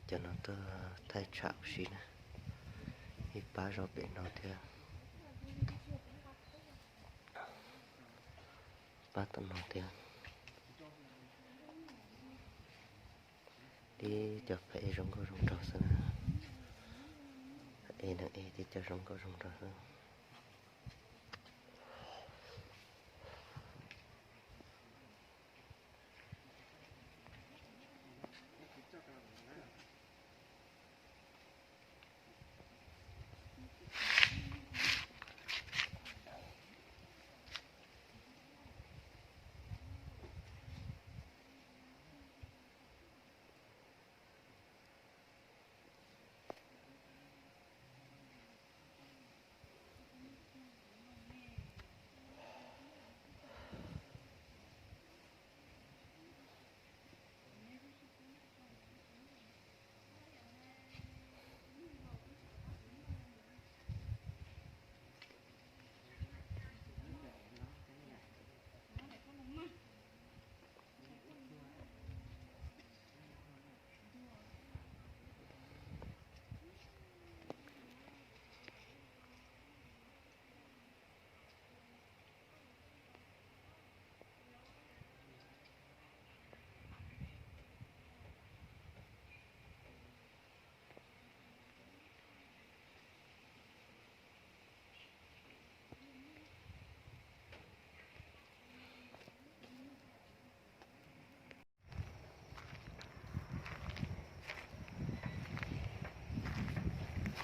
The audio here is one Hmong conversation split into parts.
Cov no tuaj thaij tsham ua si na, ib pab zov pem no thiab, pab tom no thiab. Tib cov phem zoo nkauj zoo nraug xwb na, phem neeg ib tib cov zoo nkauj zoo nraug xwb.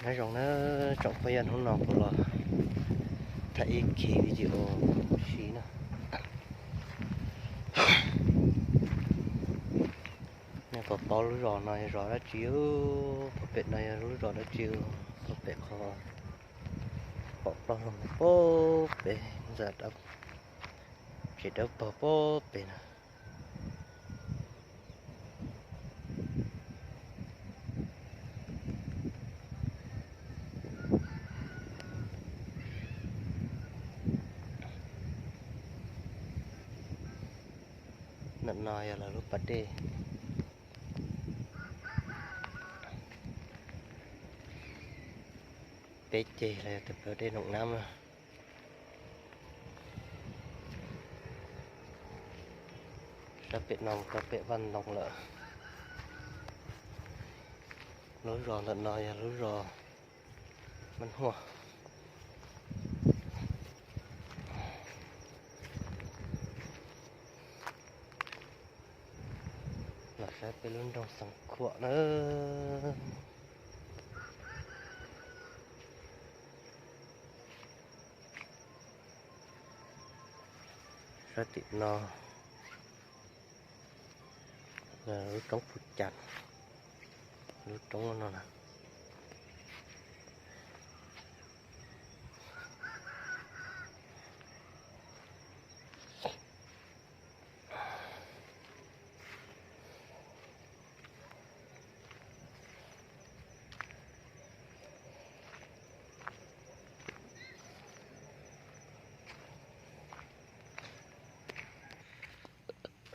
Nyob zoo na tsoom phooj ywg, hnub no kuv los thaij ib khib video si na. Nej puas paub lub zos no yog zos dab tsi? Puag pem no yog lub zos dab tsi? Puag pem qhov pom plaub hau puag pem ntxa dawb, tsev dawb paug puag pem na. Ntawm no yog lawv lub pas dej. Peb ceg los yog tus pas dej Noom Nab na. Sab pem no mus rau pem Vaj Ntoo lawm. Lub zos ntawm no yog lub zos Mab Huaj. Los saib peb lub nroog Xeev Khuam na. Sab tim no lub roob Phu Cas, lub roob no na.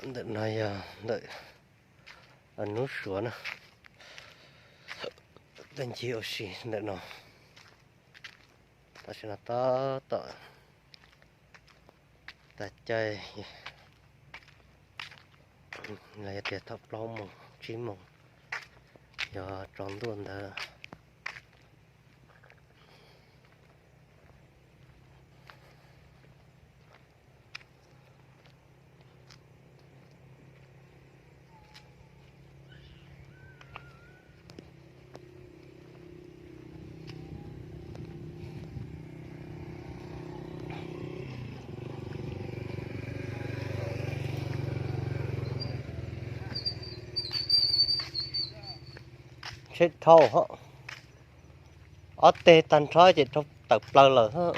Ntawm no yog ntawm Nub Suav na. Tuaj ncig ua si ntawm no. Tam sim no tab tom tag caij los yog tias thaum plaub moos tsib moos yog tsaus ntuj ntawd. Tsheb dhau, ob teg tag nrho ces dhau tawm plaws lawm.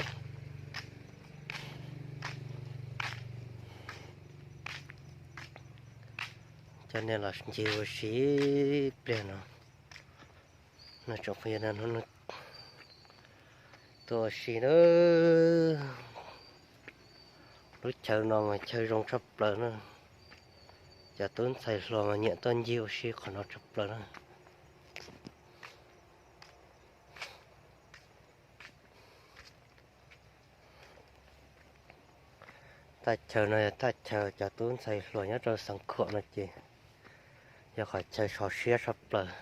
Cov niag los ncig ua si pliag no, no tsoom phooj ywg, tuaj ua si na. Lub chaw no mas chaw zoo tshaj plaws na. Cov tub ntxhais hluas mas nyiam tuaj ncig ua si qhov no tshaj plaws na. Thaj chaw no yog thaj chaw cov tub ntxhais hluas nyob rau Xeev Khuam no ces yog qhov chaw sov siab tshaj plaws.